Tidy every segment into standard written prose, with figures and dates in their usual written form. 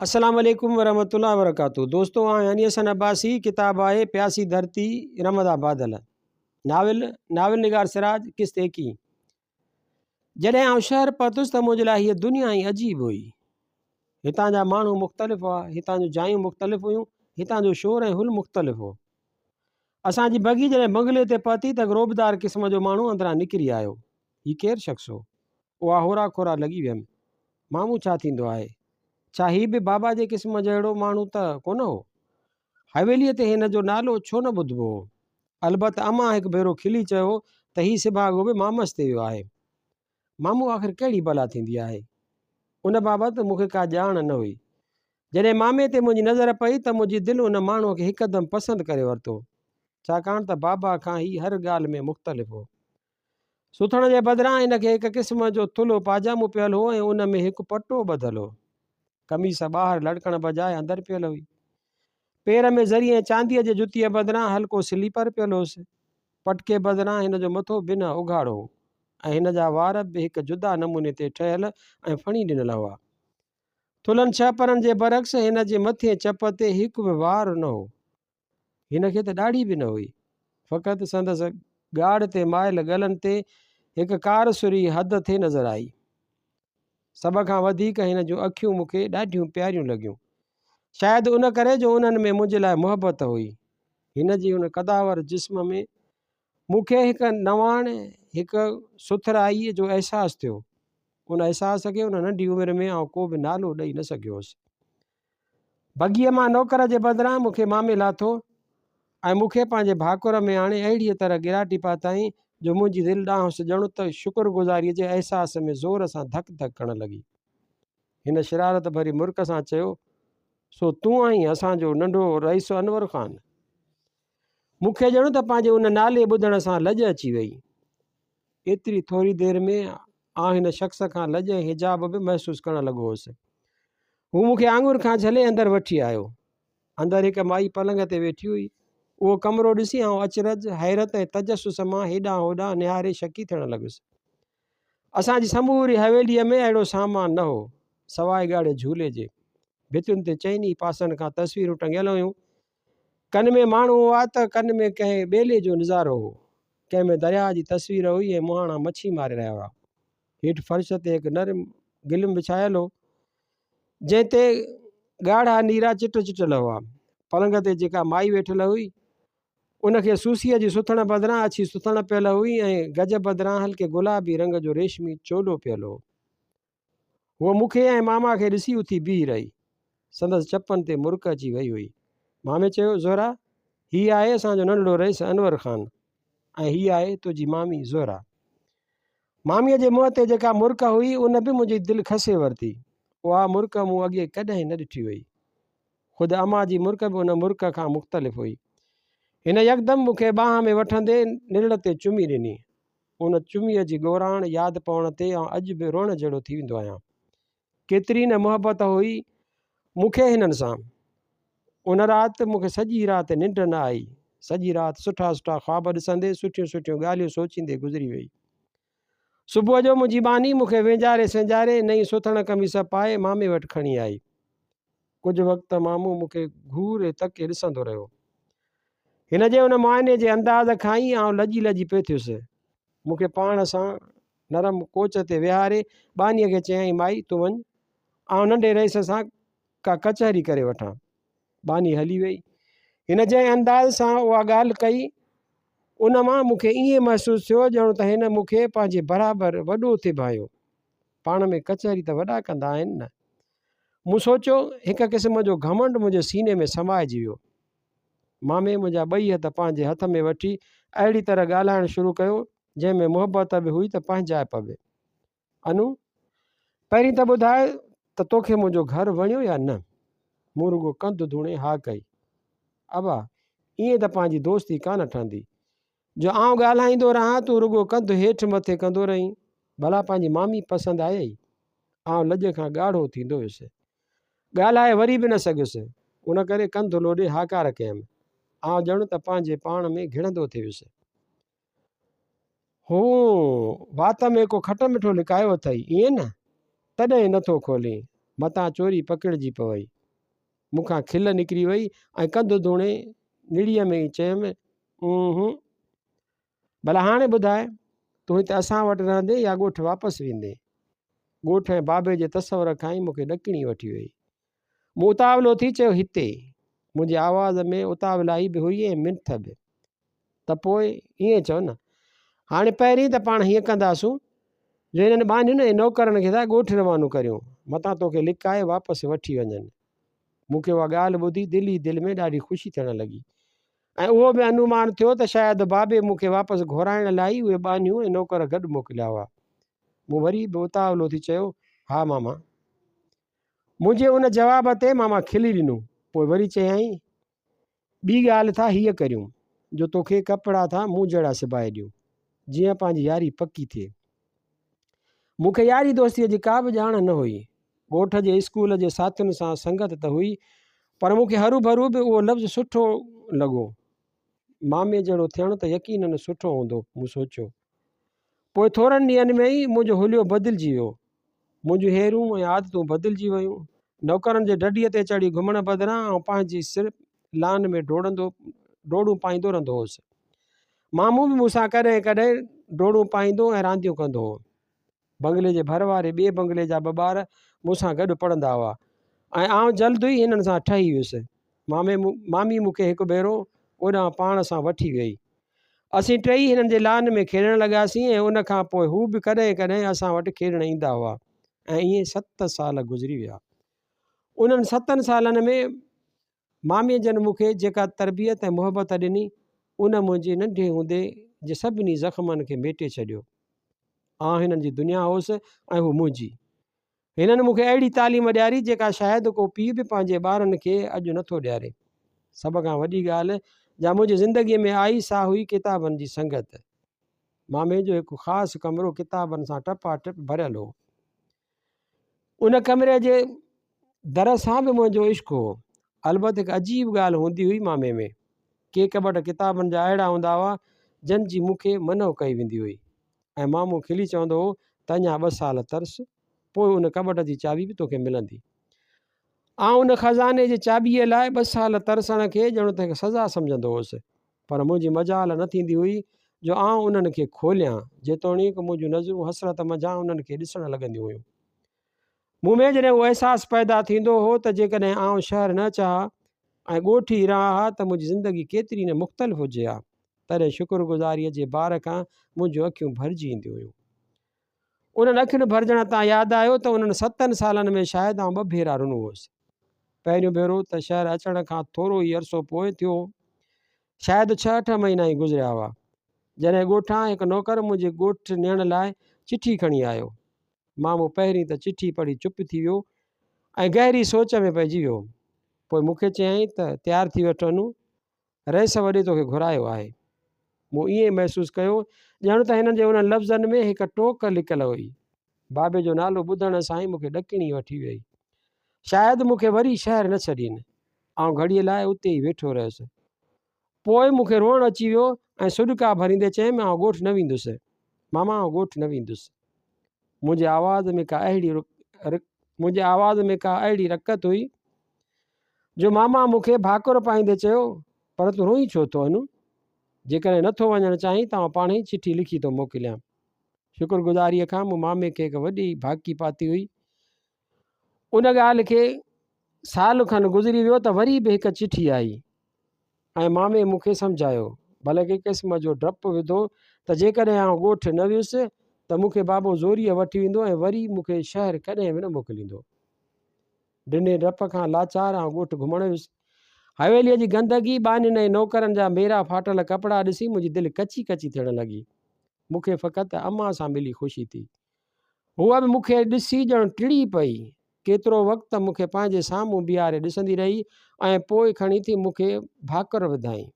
السلام عليڪم ورحمة الله وبرڪاته دوستو آئون يعني حسن عباسي ڪتاب آهي پياسي ڌرتي رمضا بادل ناول ناول نگار سراج قسط ايڪيهين جڏهن آئون شهر پهتس ته منهنجي لاء هيء دنيا ئي عجيب هئي هتان جا ماڻهو مختلف هئا هتان جون جايون مختلف هيون هتان جو شور ۽ هل مختلف هو اسان جي بگي جڏهن بنگلي تي پهتي ته روبدار قسم جو ماڻهو اندران نڪري آيو هي ڪير شخص هو اها هورا کورا لڳي ويم. مامو ڇا ٿيندو آهي؟ ڇا هي به بابا جي قسم جهڙو ماڻهو ته ڪونه هو؟ حويليء تي هن جو نالو ڇو نه ٻڌبو هو؟ البت امان هڪ ڀيرو کلي چيو ته هي سڀاڳو به مامس تي ويو آهي. مامو آخر ڪهڙي بلا ٿيندي آهي؟ ان بابت مون کي ڪا ڄاڻ نه هئي. جڏهن مامي تي منهنجي نظر پئي ته منهنجي دل ان ماڻهوء کي هڪدم پسند ڪري ورتو. ڇاڪاڻ ته بابا کان هي هر ڳالهه ۾ مختلف هو. سٿڻ جي بدران هن کي هڪ قسم جو ٿلهو پاجامو پيل هو ۽ ان ۾ هڪ پٽو ٻڌل هو. قميص ٻاهر لڙڪڻ بجاء اندر پيل هئي. پير ۾ زري ۽ چانديء جي جتيء بدران هلڪو سليپر پيل هوس. پٽڪي بدران هن جو مٿو بنهه اگهاڙو هو ۽ هن جا وار به هڪ جدا نموني تي ٺهيل ۽ ڦڻي ڏنل هئا. ٿلهن ڇهپرن جي برعڪس هن جي مٿين چپ تي هڪ به وار نه هو. هن کي ته ڏاڙهي به نه هئي. فقط سندس ڳاڙهه تي مائل ڳلن تي هڪ ڪار سري حد ٿي نظر آئي. سڀ کان وڌيڪ هن جون اکيون مون کي ڏاڍيون پياريون لڳيون. شايد ان ڪري جو انهن ۾ منهنجي لاء محبت هئي. هن جي ان قداور جسم ۾ مون کي هڪ نواڻ، هڪ سٿرائيء جو احساس ٿيو. ان احساس کي ان ننڍي عمر ۾ آئون ڪو به نالو ڏئي نه سگهيو هوس. بگيء مان نوڪر جي بدران مون کي مامي لاٿو ۽ مون کي پنهنجي ڀاڪر ۾ آڻي اهڙيء طرح ڳراٽي پاتائين جو منهنجي دل ڏانهس ڄڻ ته شڪر گذاريء جي احساس ۾ زور سان ڌڪ ڌڪ ڪرڻ لڳي. هن شرارت ڀري مرڪ سان چيو، سو تون آهين اسان جو ننڍو رئيس انور خان؟ مون کي ڄڻ ته پنهنجي ان نالي ٻڌڻ سان لڄ اچي وئي. ايتري ٿوري دير ۾ آئون هن شخص کان لڄ ۽ حجاب به محسوس ڪرڻ لڳو هوس. هو مون کي آڱر کان جهلي اندر وٺي آيو. اندر هڪ مائي پلنگ تي ويٺي هئي. اهو ڪمرو ڏسي آئون اچرج، حيرت ۽ تجسس مان هيڏانهن هوڏانهن نهاري شڪي ٿيڻ لڳس. اسان جي سموري حويليء ۾ اهڙو سامان نه هو، سواء ڳاڙهي جهولي جي. ڀتين تي چئني پاسن کان تصويرون ٽنگيل هيون. ڪن ۾ ماڻهو هئا ته ڪن ۾ ڪنهن ٻيلي جو نظارو هو. ڪنهن ۾ درياهه جي تصوير هئي ۽ مهاڻا مڇي ماري رهيا هئا. هيٺ فرش تي هڪ نرم گلم وڇايل هو، جنهن تي ڳاڙها نيرا چٽ چٽيل هئا. پلنگ تي جيڪا مائي ويٺل هئي، ان کي سوسيء جي سٿڻ بدران اڇي سٿڻ پيل هئي ۽ گج بدران هلڪي گلابي رنگ جو ريشمي چولو پيل هو. هوء مون کي ۽ ماما کي ڏسي اٿي بيهي رهي. سندس چپن تي مرڪ اچي وئي هئي. مامي چيو، زهره! هي آهي اسان جو ننڍڙو رئيس انور خان ۽ هي آهي تنهنجي مامي زهره. ماميء جي منهن تي جيڪا مرڪ هئي، ان به منهنجي دل کسي ورتي. اها مرڪ مون اڳي ڪڏهن نه ڏٺي هئي. خود امان جي مرڪ به ان مرڪ کان مختلف هئي. هن يڪدم مون کي ٻانهن ۾ وٺندي نرڙ تي چمي ڏني. ان چميء جي ڳوراڻ ياد پوڻ تي آئون اڄ به روئڻ جهڙو ٿي ويندو آهيان. ڪيتري نه محبت هئي مون کي هنن سان. ان رات مون کي سڄي رات ننڊ نه آئي. سڄي رات سٺا سٺا خواب ڏسندي، سٺيون سٺيون ڳالهيون سوچيندي گذري وئي. صبح جو منهنجي ٻانهي مون کي وينجهاري سينجهاري نئين سٿڻ قميص پائي مامي وٽ کڻي آئي. ڪجهه وقت مامو مون کي گهوري تڪي ڏسندو رهيو. هن جي ان معائني جي انداز کان ئي آئون لڄي لڄي پئي ٿيس. مون کي پاڻ سان نرم ڪوچ تي ويهاري ٻانهيء کي چيائين، مائي تون وڃ، آئون ننڍي رئيس سان ڪا ڪچهري ڪري وٺان. ٻانهي هلي وئي. هن جنهن انداز سان اها ڳالهه ڪئي، ان مان مون کي ائين محسوس ٿيو ڄڻ ته هن مون کي پنهنجي برابر وڏو ٿي ڀانيو. پاڻ ۾ ڪچهري ته وڏا ڪندا آهن نه. مون سوچيو، هڪ قسم جو گهمنڊ منهنجي سيني ۾ سمائجي ويو. مامي منهنجا ٻئي هٿ پنهنجي هٿ ۾ وٺي اهڙي طرح ڳالهائڻ شروع ڪيو، جنهن ۾ محبت به هئي ته پنهنجائپ به. انو! پهرين ته ٻڌاء ته توکي منهنجو گهر وڻيو يا نه؟ مون رڳو ڪنڌ ڌوڻي ها ڪئي. ابا! ائين ته پنهنجي دوستي ڪانه ٺهندي، جو آئون ڳالهائيندو رهان، تون رڳو ڪنڌ هيٺ مٿي ڪندو رهين. ڀلا پنهنجي مامي پسند آيئي؟ آئون لڄ کان ڳاڙهو ٿيندو ويس. ڳالهائي وري به نه سگهيس، ان ڪري ڪنڌ لوڏي هاڪار ڪيم. آئون ڄڻ ته پنهنجي پاڻ ۾ گهڙندو ٿي ويس. هون، وات ۾ ڪو کٽ مٺو لڪايو اٿئي، ائين نه؟ تڏهن نٿو کولين. متان چوري پڪڙجي پوئي. مون کان کل نڪري وئي ۽ ڪنڌ ڌوڻي نڙيء ۾ ئي چيم، اونهون. ڀلا هاڻي ٻڌاء، تون هت اسان وٽ رهندين يا ڳوٺ واپس ويندين؟ ڳوٺ ۽ بابي جي تصور کان ئي مون کي ڏڪڻي وٺي وئي. مون اتاولو ٿي چيو، هتي. منهنجي آواز ۾ اتاولائي به هئي ۽ منٿ به. ته پوء ائين چئو نه. هاڻي پهرين ته پاڻ هيئن ڪنداسون جو هنن ٻانهين ۽ نوڪرن کي ٿا ڳوٺ روانو ڪريون، متان توکي لڪائي واپس وٺي وڃن. مون کي اها ڳالهه ٻڌي دل ئي دل ۾ ڏاڍي خوشي ٿيڻ لڳي ۽ اهو به انومان ٿيو ته شايد بابي مون کي واپس گهرائڻ لاء ئي اهي ٻانهيون ۽ نوڪر گڏ موڪليا هئا. مون وري به اتاولو ٿي چيو، ها ماما. منهنجي ان جواب تي ماما کلي ڏنو. پوء وري چيائين، ٻي ڳالهه ٿا هيء ڪريون، جو توکي ڪپڙا ٿا مون جهڙا سبائي ڏيون، جيئن پنهنجي ياري پڪي ٿئي. مون کي ياري دوستيء جي ڪا به ڄاڻ نه هئي. ڳوٺ جي اسڪول جي ساٿين سان سنگت ته هئي، پر مون کي هروڀرو به اهو لفظ سٺو لڳو. مامي جهڙو ٿيڻ ته يقينن سٺو هوندو، مون سوچيو. پوء ٿورن ڏينهن ۾ ئي منهنجو حليو بدلجي ويو. منهنجون هيرون ۽ عادتون بدلجي ويون. نوڪرن جي ڊڍيء تي چڙهي گهمڻ بدران آئون پنهنجي سر لان ۾ ڊوڙندو ڊوڙون پائيندو رهندو هوس. مامو به مون سان ڪڏهن ڪڏهن ڊوڙون پائيندو ۽ رانديون ڪندو هو. بنگلي جي ڀر واري ٻئي بنگلي جا ٻه ٻار مون سان گڏ پڙهندا هئا ۽ آئون جلد ئي هنن سان ٺهي ويس. مامي مامي مون کي هڪ ڀيرو اوڏانهن پاڻ سان وٺي ويئي. اسين ٽيئي هنن جي لان ۾ کيڏڻ لڳاسين ۽ ان کان پوء هو به ڪڏهن ڪڏهن اسان وٽ کيڏڻ ايندا هئا ۽ ائين ست سال گذري ويا. انهن ستن سالن ۾ ماميء جن مون کي جيڪا تربيت ۽ محبت ڏني، ان منهنجي ننڍي هوندي جي سڀني زخمن کي ميٽي ڇڏيو. آئون هنن جي دنيا هوس ۽ هو منهنجي. هنن مون کي اهڙي تعليم ڏياري جيڪا شايد ڪو پيء به پنهنجي ٻارن کي اڄ نٿو ڏياري. سڀ کان وڏي ڳالهه جا منهنجي زندگيء ۾ آئي سا هئي ڪتابن جي سنگت. مامي جو هڪ خاص ڪمرو ڪتابن سان ٽپا ٽپ ڀريل هو. ان ڪمري جي در سان به منهنجو عشق هو. البت هڪ عجيب ڳالهه هوندي هئي مامي ۾. ڪي ڪٻٽ ڪتابن جا اهڙا هوندا هئا جن جي مون کي منع ڪئي ويندي هئي. ۽ مامو کلي چوندو هو ته اڃا ٻه سال ترس، پوء ان ڪٻٽ جي چاٻي به توکي ملندي. آئون ان خزاني جي چاٻيء لاء ٻه سال ترسڻ کي ڄڻ ته هڪ سزا سمجهندو هوس، پر منهنجي مجال نه ٿيندي هئي جو آئون انهن کي کوليان، جيتوڻيڪ منهنجون نظرون حسرت منجهان انهن کي ڏسڻ لڳنديون هيون. مون ۾ جڏهن اهو احساس پيدا ٿيندو هو ته جيڪڏهن آئون شهر نه اچان ها ۽ ڳوٺ ئي رهان ها ته منهنجي زندگي ڪيتري نه مختلف هجي ها، تڏهن شڪر گذاريء جي بار کان منهنجون اکيون ڀرجي اينديون هيون. انهن اکين ڀرجڻ تان ياد آيو ته انهن ستن سالن ۾ شايد آئون ٻه ڀيرا رنو هوس. پهريون ڀيرو ته شهر اچڻ کان ٿورو ئي عرصو پوء ٿيو هو. شايد ڇهه اٺ مهينا ئي گذريا هئا، جڏهن ڳوٺان هڪ نوڪر منهنجي ڳوٺ نيڻ لاء چٺي کڻي آيو. مامو پهرين ته چٺي پڙهي چپ ٿي ويو ۽ گهري سوچ ۾ پئجي ويو. پوء مون کي چيائين ته تيار ٿي وٺ انو، رئيس وڏي توکي گهرايو آهي. مون ائين محسوس ڪيو ڄڻ ته هنن جي انهن لفظن ۾ هڪ ٽوڪ لڪل هئي. بابي جو نالو ٻڌڻ سان ئي مون کي ڏڪڻي وٺي ويئي. شايد مون کي وري شهر نه ڇڏين. آئون گهڙيء لاء اتي ئي ويٺو رهيس. پوء مون کي روئڻ اچي ويو ۽ سڏڪا ڀريندي چيم، آئون ڳوٺ نه ويندس. ماما آئون ڳوٺ نه ويندس. منهنجي آواز ۾ ڪا اهڙي منهنجي آواز ۾ ڪا اهڙي رقت هئي جو ماما مون کي ڀاڪر پائيندي چيو، پر تون روئين ڇو ٿو انو؟ جيڪڏهن نه ٿو وڃڻ چاهين ته آئون پاڻهي چٺي لکي ٿو موڪليان. شڪر گذاريء کان مون مامي کي هڪ وڏي ڀاڪي پاتي هئي. ان ڳالهه کي سال کن گذري ويو ته وري به هڪ چٺي آئي ۽ مامي مون کي سمجهايو، بلڪ هڪ قسم جو ڊپ وڌو ته جيڪڏهن آئون ڳوٺ نه ويس ته مون کي بابو زوريء وٺي ويندو ۽ وري مون کي شهر ڪڏهن به نه موڪليندو. ڊني ڊپ کان لاچار آئون ڳوٺ گهمڻ ويس. حويليء جي گندگي، ٻانهين ۽ نوڪرن جا ميرا ڦاٽل ڪپڙا ڏسي منهنجي دل ڪچي ڪچي ٿيڻ لڳي. مون کي فقط امان سان ملي خوشي ٿي. هوء به مون کي ڏسي ڄڻ ٽڙي پئي. ڪيترو وقت مون کي پنهنجي سامهون بيهاري ڏسندي رهي ۽ پوء کڻي ٿي مون کي ڀاڪر وڌائين.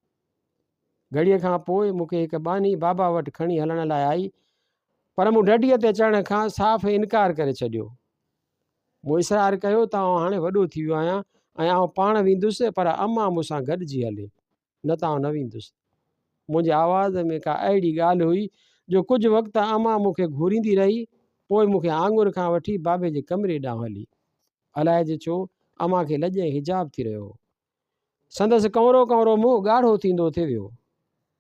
گهڙيء کان پوء مون کي هڪ ٻانهي بابا وٽ کڻي هلڻ لاء آئي، پر مون ڍڍيء تي چڙهڻ کان صاف انڪار ڪري ڇڏيو. مون اصرار ڪيو ته آئون هاڻي وڏو ٿي ويو آهيان ۽ آئون پاڻ ويندس پر امان مون سان گڏجي هلي، نه ته آئون نه ويندس. منهنجي آواز ۾ ڪا اهڙي ڳالهه هئي جو ڪجهه وقت امان مون کي گهوريندي رهي، پوء مون کي آڱر کان وٺي بابي جي ڪمري ڏانهن هلي. الائجي ڇو امان کي لڄ ۽ حجاب ٿي رهيو هو. سندس ڪنورو ڪنورو منهن ڳاڙهو ٿيندو ٿي ويو.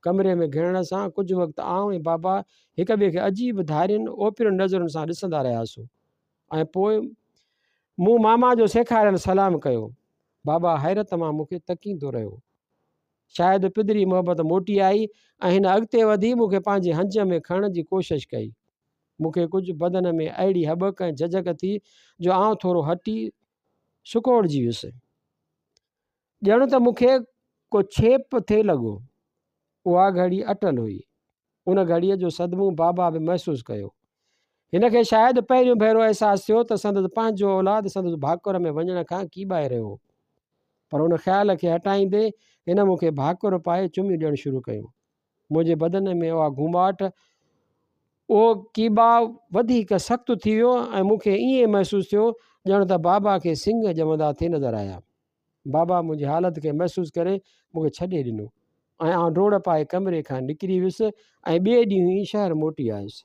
ڪمري ۾ گهڙڻ سان ڪجهه وقت آئون ۽ بابا هڪ ٻئي کي عجيب ڌارين اوپرين نظرن سان ڏسندا رهياسون ۽ پوء مون ماما جو سيکاريل سلام ڪيو. بابا حيرت مان مون کي تڪيندو رهيو. شايد پدري محبت موٽي آئي ۽ هن اڳتي وڌي مون کي پنهنجي هنج ۾ کڻڻ جي ڪوشش ڪئي. مون کي ڪجهه بدن ۾ اهڙي هٻڪ ۽ جهجهڪ ٿي جو آئون ٿورو هٽي سڪوڙجي ويس. ڄڻ ته مون کي ڪو ڇيپ ٿي لڳو. اها گهڙي اٽل هئي. ان گهڙيء جو صدمو بابا به محسوس ڪيو. هن کي شايد پهريون ڀيرو احساس ٿيو ته سندس پنهنجو اولاد سندس ڀاڪر ۾ وڃڻ کان ڪيٻائي رهيو هو. پر ان خيال کي هٽائيندي هن مون کي ڀاڪر پائي چميون ڏيڻ شروع ڪيون. منهنجي بدن ۾ اها گهوماٽ، اهو ڪيٻاء وڌيڪ سخت ٿي ويو ۽ مون کي ائين محسوس ٿيو ڄڻ ته بابا کي سنگهه ڄمندا ٿي نظر آيا. بابا منهنجي حالت کي محسوس ڪري مون کي ڇڏي ڏنو ۽ آئون ڊوڙ پائي ڪمري کان نڪري ويس ۽ ٻئي ڏينهن ئي شهر موٽي آيس.